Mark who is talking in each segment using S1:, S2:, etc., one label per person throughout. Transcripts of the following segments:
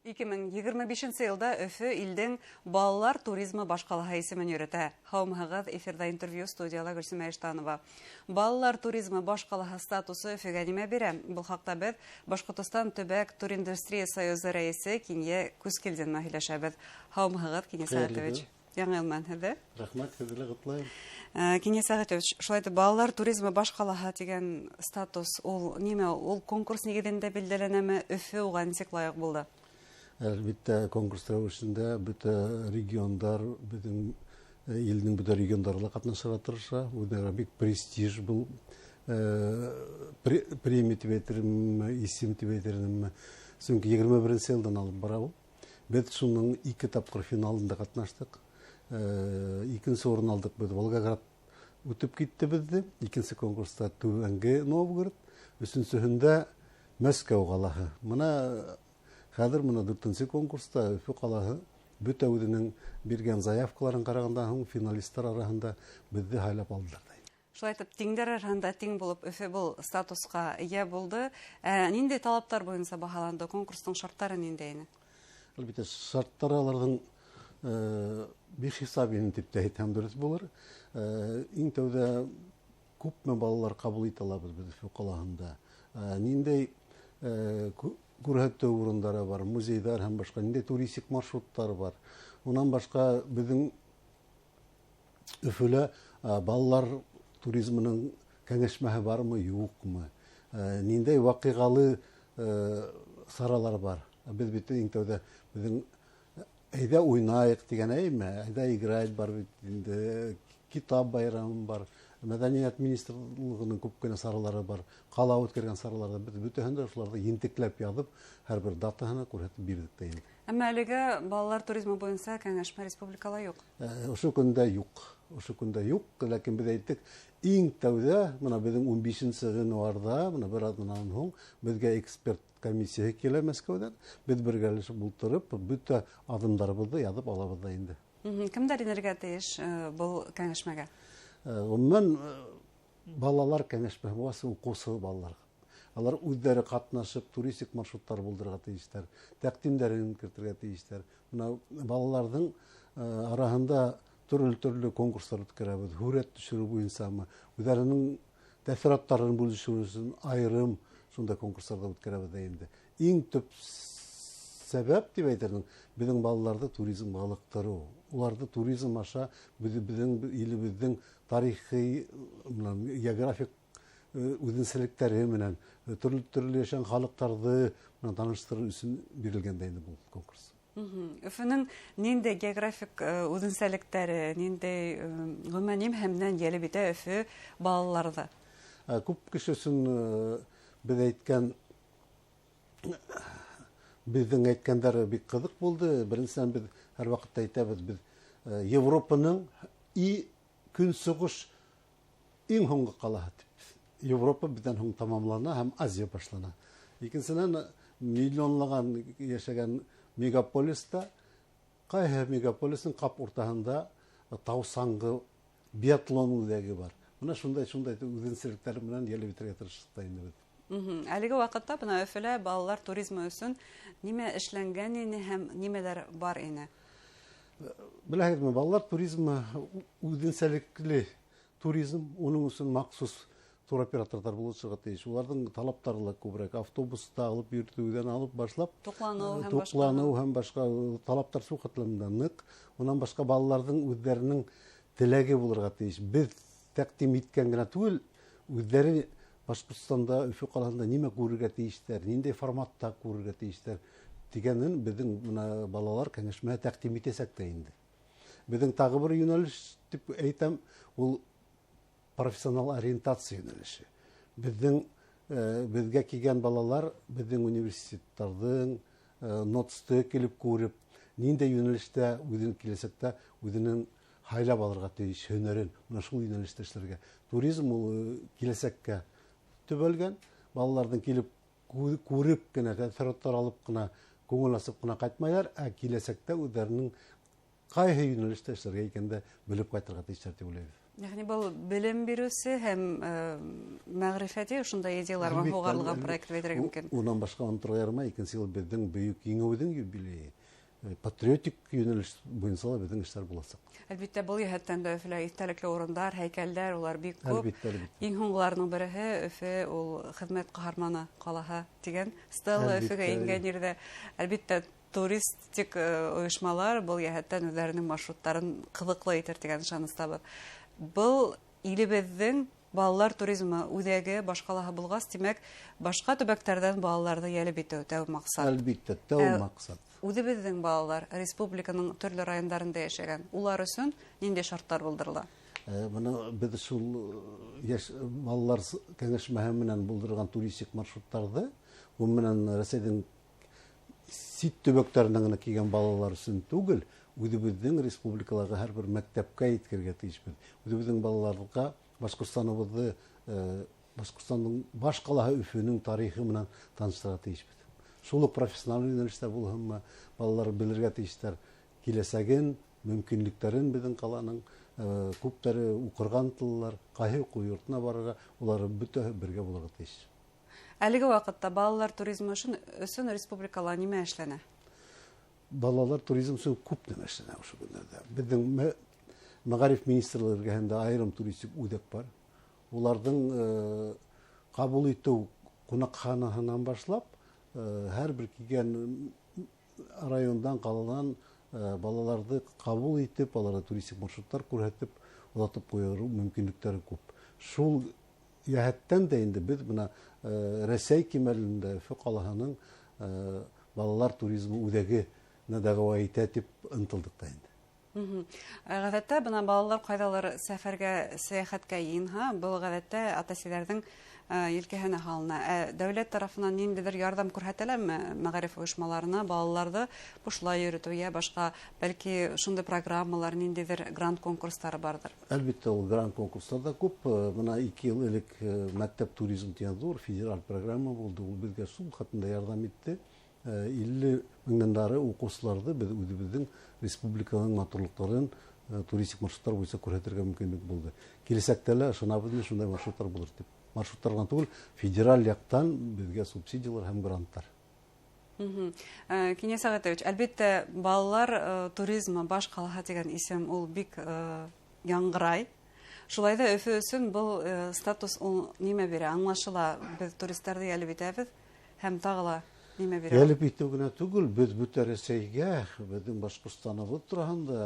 S1: 2025 йылда Өфө илдең балалар туризмы башҡалаһы исемен йөрөтә. Һаумыһығыҙ, эфирҙа интервью, студияла Гөлсөмә Иштанова. Балалар туризмы башҡалаһы статусы Өфөгә нимә бирә? Был хаҡта беҙ Башҡортостан төбәк туриндустрия союзы рәйесе Кинйә Күскилдин менән һөйләшәбеҙ. Һаумыһығыҙ, Кинйә Сәғәтович. Яңы йыл менән һеҙҙе.
S2: Рәхмәт, һеҙҙе лә ҡотлайым.
S1: Кинйә Сәғәтович, шулай итеп, балалар туризмы башҡалаһы тигән статус ул нимә? Ул конкурс нигеҙендә билдәләнәме? Өфө уға нисек лайыҡ булды?
S2: Әлбиттә, конкурс рәүешендә бөтә региондар, беҙҙең илдең бөтә региондары ла ҡатнашырға тырыша. Үҙҙәре бик престиж был премия тип әйтеремме, исем тип әйтеремме. Сөнки 21-нсе йылдан алып бара ул. Беҙ шуның 2 тапҡыр финалында ҡатнаштыҡ. Икенсе урын алдыҡ беҙ. Волгоград үтеп китте беҙҙе. Икенсе конкурста Түбәнге Новгород, өсөнсөһөндә Мәскәү ҡалаһы. Мына хәҙер мына 4-нсе конкурста Өфө ҡалаһы бөтә үҙенең биргән заявкаларын ҡарағандан һуң финалисттар араһында беҙҙе һайлап алдылар.
S1: Шулай итеп, тиңдәр араһында тиң булып Өфө был статусҡа эйә булды. Ниндәй талаптар буйынса баһаланды? Конкурстың шарттары ниндәй ине?
S2: Әлбиттә, шарттары аларҙың бихисап ине тип тә әйтһәм дөрөҫ булыр. Иң тәүҙә күпме балалар ҡабул итә алабыҙ беҙ Өфө ҡалаһында? Ниндәй күрһәтеү урындары бар, музейҙар һәм башҡа, ниндәй туристик маршруттар бар. Унан башҡа беҙҙең Өфөлә балалар туризмының кәңәшмәһе бармы, юҡмы? Ниндәй ваҡиғалы саралар бар? Беҙ бит иң тәүҙә беҙҙең әйҙә уйнайыҡ тигән әйме, әйҙә играть бар бит инде, китап байрамы бар, мәҙәниәт министрлығының күп кенә саралары бар, ҡала үткәргән сараларҙа беҙ бөтәһен дә шуларҙы ентекләп яҙып, һәр бер датаһына күрһәтеп бирҙек тә инде.
S1: Әммә әлегә балалар туризмы буйынса кәңәшмә республикала юҡ.
S2: Ошо көндә юҡ. Ошо көндә юҡ, ләкин беҙ әйттек, иң тәүҙә мына беҙҙең 15 ғинуарҙа, мына бер аҙнанан һуң беҙгә эксперт комиссияһы килә Мәскәүҙән. Беҙ бергәләшеп ултырып, бөтә аҙымдарыбыҙҙы яҙып алабыҙ ҙа инде.
S1: Кемдәр инергә тейеш был кәңәшмәгә?
S2: Ғөмүмән, балалар кәңәшмәһе буласы, уҡыусы балалар. Алар үҙҙәре ҡатнашып, туристик маршруттар булдырырға тейештәр, тәҡдимдәрен кертергә тейештәр. Бына балаларҙың араһында төрлө-төрлө конкурстар үткәрәбеҙ, һүрәт төшөрөү буйынсамы, үҙҙәренең тәьҫораттарын бүлешеү өсөн айырым шундай конкурстар ҙа үткәрәбеҙ ҙә инде. Иң төп сәбәп тип әйтерһең, беҙҙең балаларҙы туризмға ылыҡтырыу. Уларҙы туризм аша беҙҙең илебеҙҙең тарихи, мына, географик үҙенсәлектәре менән төрлө-төрлө йәшәгән халыҡтарҙы менән таныштырыу өсөн бирелгән дә инде был конкурс.
S1: Өфөнөң ниндәй географик үҙенсәлектәре, ниндәй ғөмүмән нимә менән йәлеп итә Өфө балаларҙы?
S2: Күп кеше өсөн беҙ әйткән, беҙҙең әйткәндәре бик ҡыҙыҡ булды. Беренсенән, беҙ һәр ваҡытта әйтәбеҙ, беҙ Европаның и көнсығыш иң һуңғы ҡалаһы тип. Европа беҙҙән һуң тамамлана һәм Азия башлана. Икенсенән, миллионлаған йәшәгән мегаполиста, ҡайһы мегаполистың ҡап уртаһында тау саңғы биатлон үҙәге бар. Бына шундай үҙенсәлектәр менән йәлеп итергә тырыштыҡ та инде беҙ.
S1: Әлеге ваҡытта бына Өфөлә балалар туризмы өсөн нимә эшләнгән ине һәм нимәләр бар ине?
S2: Беләһегеҙме, балалар туризмы үҙенсәлекле туризм, уның өсөн махсус туроператорҙар булышырға тейеш. Уларҙың талаптары ла күберәк. Автобуста алып йөрөтөүҙән алып башлап,
S1: Туҡланыу һәм башҡа.
S2: туҡланыу һәм башҡа талаптар шул хәтлем дә ныҡ. Унан башҡа балаларҙың үҙҙәренең теләге булырға тейеш. Беҙ тәҡдим иткән генә түгел, үҙҙәре Башҡортостанда, Өфө ҡалаһында нимә күрергә тейештәр, ниндәй форматта күрергә тейештәр тигәнен беҙҙең бына балалар кәңәшмәһе тәҡдим итәсәк тә инде. Беҙҙең тағы бер йүнәлеш тип әйтәм, ул профессионал ориентация йүнәлеше. Беҙгә килгән балалар беҙҙең университеттарҙың НОЦты килеп күреп, ниндәй йүнәлештә үҙен киләсәктә үҙенең һайлап алырға тейеш һөнәрен, бына шул йүнәлештә эшләргә. Туризм ул киләсәккә төбәлгән, балаларҙың килеп күреп кенә, тәьҫораттар алып ҡына, күңел асып ҡына ҡайтмайҙар, ә киләсәктә үҙҙәренең ҡайһы йүнәлештә эшләргә икәнен дә белеп ҡайтырға тейештәр тип уйлайбыҙ.
S1: Йәғни был белем биреүсе һәм мәғрифәти ошондай идеялар менән һуғарылған проект тип әйтергә мөмкин.
S2: Унан башҡа оноторға ярамай, икенсе йыл беҙҙең бөйөк еңеүҙең юбилейы. Патриотик йүнәлеш буйынса ла беҙҙең эштәр буласаҡ.
S1: Әлбиттә, был йәһәттән дә Өфөлә иҫтәлекле урындар, һәйкәлдәр, улар бик күп.
S2: Әлбиттә, әлбиттә.
S1: Иң һуңғыларының береһе Өфө ул хеҙмәт ҡаһарманы ҡалаһы тигән стела Өфөгә ингән ерҙә. Әлбиттә, туристик ойошмалар был йәһәттән үҙҙәренең маршруттарын ҡыҙыҡлы итер тигән ышаныстабыҙ. Был илебеҙҙең балалар туризмы үҙәге баш ҡалаһы булғас, тимәк, башҡа төбәктәрҙән балаларҙы йәлеп итеү тәү маҡсат.
S2: Әлбиттә, тәү маҡсат.
S1: Үҙебеҙҙең балалар республиканың төрлө райондарында йәшәгән. Улар өсөн ниндәй шарттар булдырыла?
S2: Бына беҙ шул йәш балалар кәңәшмәһе менән булдырған туристик маршруттарҙы, ул менән Рәсәйҙең сит төбәктәренән генә килгән балалар өсөн түгел, үҙебеҙҙең республикалағы һәр бер мәктәпкә еткерергә тейешбеҙ. Үҙебеҙҙең балаларға Башҡортостандың баш ҡалаһы Өфөнөң тарихы менән таныштырырға тейешбеҙ. Шул уҡ профессиональ йүнәлештә булһынмы, балалар белергә тейештәр киләсәген, мөмкинлектәрен беҙҙең ҡаланың, күптәре уҡырға ынтылалар, ҡайһы уҡыу йортона барырға, улар бөтәһе бергә булырға тейеш.
S1: Әлеге ваҡытта балалар туризмы өсөн республикала нимә эшләнә?
S2: Балалар туризмы өсөн күп нәмә эшләнә ошо көндәрҙә. Беҙҙең Мәғариф министрлығы эргәһендә айырым туристик үҙәк бар. Уларҙың ҡабул итеү ҡунаҡханаһынан башлап, һәр бер килгән райондан, ҡаланан балаларҙы ҡабул итеп, аларға туристик маршруттар күрһәтеп, оҙатып ҡуйыр мөмкинлектәре күп. Шул йәһәттән дә инде беҙ бына Рәсәй кимәлендә Өфө ҡалаһының балалар туризмы үҙәгенә дәғүә итә тип ынтылдыҡ та инде.
S1: Ғәҙәттә бына балалар ҡайҙалыр сәфәргә, сәйәхәткә йыйынһа, был ғәҙәттә ата-әсәләрҙең елкәһенә һалына. Дәүләт тарафынан ниндәйҙер ярҙам күрһәтеләме мәғариф ойошмаларына балаларҙы бушлай йөрөтөү йә башҡа, бәлки шундай программалар, ниндәйҙер грант конкурстары барҙыр?
S2: Әлбиттә, ул грант конкурстар да күп. Бына 2 йыл элек мәктәп туризм тигән ҙур федераль программа булды. Ул беҙгә шул хатында ярҙам итте. 50 меңдән ары уҡыусыларҙы беҙ үҙебеҙҙең республиканың матурлыҡтарын туристик маршруттар буйынса күрһәтергә мөмкинлек булды. Киләсәктә лә ышанабыҙ инде шундай маршруттар булыр тип. Маршруттар ғына түгел, федераль яҡтан беҙгә субсидиялар һәм гранттар.
S1: Кинйә Сәғәтович, әлбиттә, балалар туризмы баш ҡалаһы тигән исем ул бик яңғырай. Шулай ҙа Өфө өсөн был статус ул нимә бирә? Аңлашыла, беҙ туристарҙы йәлеп итәбеҙ һәм тағы ла нимә бирә?
S2: Йәлеп итеү генә түгел, беҙ бөтә Рәсәйгә, беҙҙең Башҡортостаныбыҙ тураһында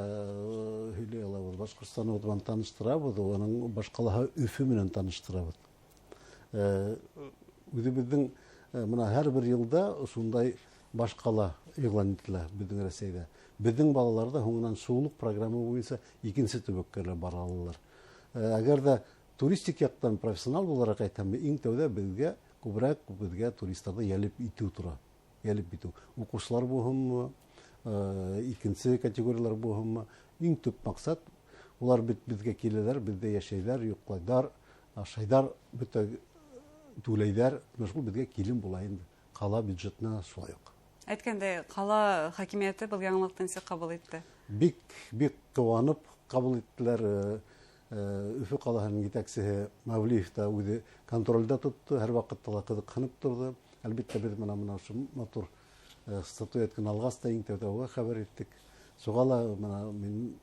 S2: һөйләй алабыҙ. Башҡортостаныбыҙ менән таныштырабыҙ, уның баш ҡалаһы Өфө менән таныштырабыҙ. Үҙебеҙҙең бына һәр бер йылда шундай баш ҡала иғлан ителә беҙҙең Рәсәйҙә. Беҙҙең балалар ҙа һуңынан шул уҡ программа буйынса икенсе төбәккә лә бара алалар. Әгәр ҙә туристик яҡтан профессионал булараҡ әйтһәм, иң тәүҙә беҙгә күберәк беҙгә туристарҙы йәлеп итеү тора. Йәлеп итеү. Уҡыусылар булһынмы, икенсе категориялар булһынмы, иң төп маҡсат улар бит беҙгә киләләр, беҙҙә йәшәйҙәр, йоҡлайҙар, ашайҙар, бөтә түләйҙәр. Менә шул беҙгә килем була инде. Ҡала бюджетына шулай уҡ.
S1: Әйткәндәй, ҡала хакимиәте был яңылыҡты нисек ҡабул итте?
S2: Бик, бик ҡыуанып ҡабул иттеләр. Өфө ҡалаһының етәксеһе Мәүлиев та үҙе контролдә тотто, һәр ваҡытта ла ҡыҙыҡһынып торҙо. Әлбиттә, беҙ мына ошо матур статуэтканы алғас та иң тәүҙә уға хәбәр иттек. Шуға ла мына мин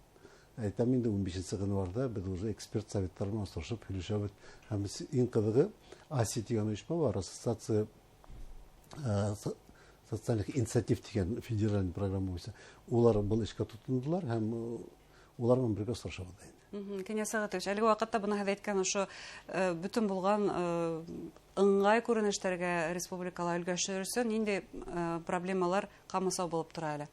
S2: әйтәм инде, ун бишенсе ғинварҙа беҙ уже эксперт советтар менән осрашып һөйләшәбеҙ. Һәм иң ҡыҙығы АСИ тигән ойошма бар, Ассоциация социальных инициатив тигән федераль программа буйынса. Улар был эшкә тотондолар һәм улар менән бергә осрашабыҙ инде.
S1: Кинйә Сәғәтович, әлеге ваҡытта бына һеҙ әйткән ошо бөтөн булған ыңғай күренештәргә республикала өлгәшер өсөн ниндәй проблемалар ҡамасау булып тора әле?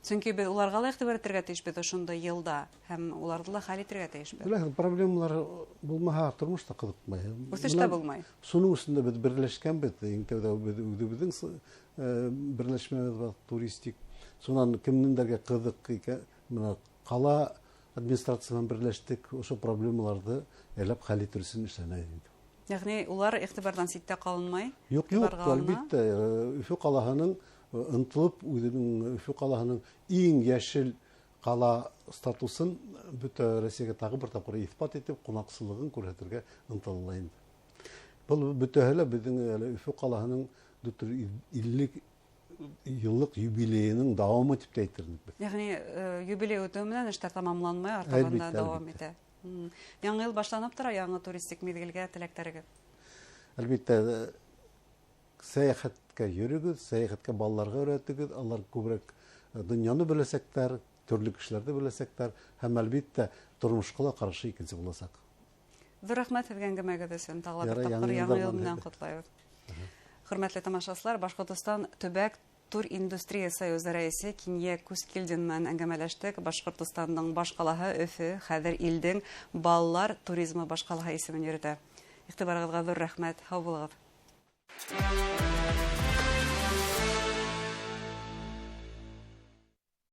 S1: Сөнки беҙ уларға ла иғтибар итергә тейешбеҙ ошондай йылда һәм уларҙы ла хәл итергә тейешбеҙ.
S2: Беләһең, проблемалар булмаһа тормош та ҡыҙыҡмай.
S1: Үҫеш тә булмай.
S2: Шуның өсөн дә беҙ берләшкәнбеҙ. Иң тәүҙә беҙ үҙебеҙҙең берләшмәбеҙ бар, туристик. Шунан кемдәргә ҡыҙыҡ икән, бына ҡала администрацияһы менән берләштек, ошо проблемаларҙы әләп хәл итер өсөн эшләнә инде.
S1: Йәғни улар иғтибарҙан ситтә ҡалынмай?
S2: Юҡ, юҡ,
S1: Иғтибарға алына?
S2: әлбиттә, Өфө ҡалаһының ынтылып үҙенең Өфө ҡалаһының иң йәшел Ҡала статусын бөтә Рәсәйгә тағы бер тапҡыр иҫбат итеп, ҡунаҡсыллығын күрһәтергә ынтыла инде. Был бөтәһе лә беҙҙең әле Өфө ҡалаһының 450 йыллыҡ юбилейының дауамы тип тә әйтер инек беҙ.
S1: Йәғни юбилей үтеү менән эштәр тамамланмай, артабан да дауам итә. Яңы йыл башланып тора, яңы туристик миҙгелгә теләктәрегеҙ?
S2: Әлбиттә, сәйәхәткә йөрөгөҙ, сәйәхәткә балаларға өйрәтегеҙ, алар күберәк донъяны беләсәктәр, төрлө кешеләрҙе беләсәктәр һәм әлбиттә тормошҡа ла ҡарашы икенсе буласаҡ.
S1: Ҙур рәхмәт һеҙгә әңгәмәгеҙ өсөн. Тағы ла бер тапҡыр яңы йыл менән ҡотлайбыҙ. Хөрмәтле тамашасылар, Башҡортостан төбәк туриндустрия союзы рәйесе Кинйә Кускилдин менән әңгәмәләштек. Башҡортостандың баш ҡалаһы Өфө хәҙер илдең балалар туризмы баш ҡалаһы исемен йөрөтә. Иғтибарығыҙға ҙур рәхмәт. Һау булығыҙ.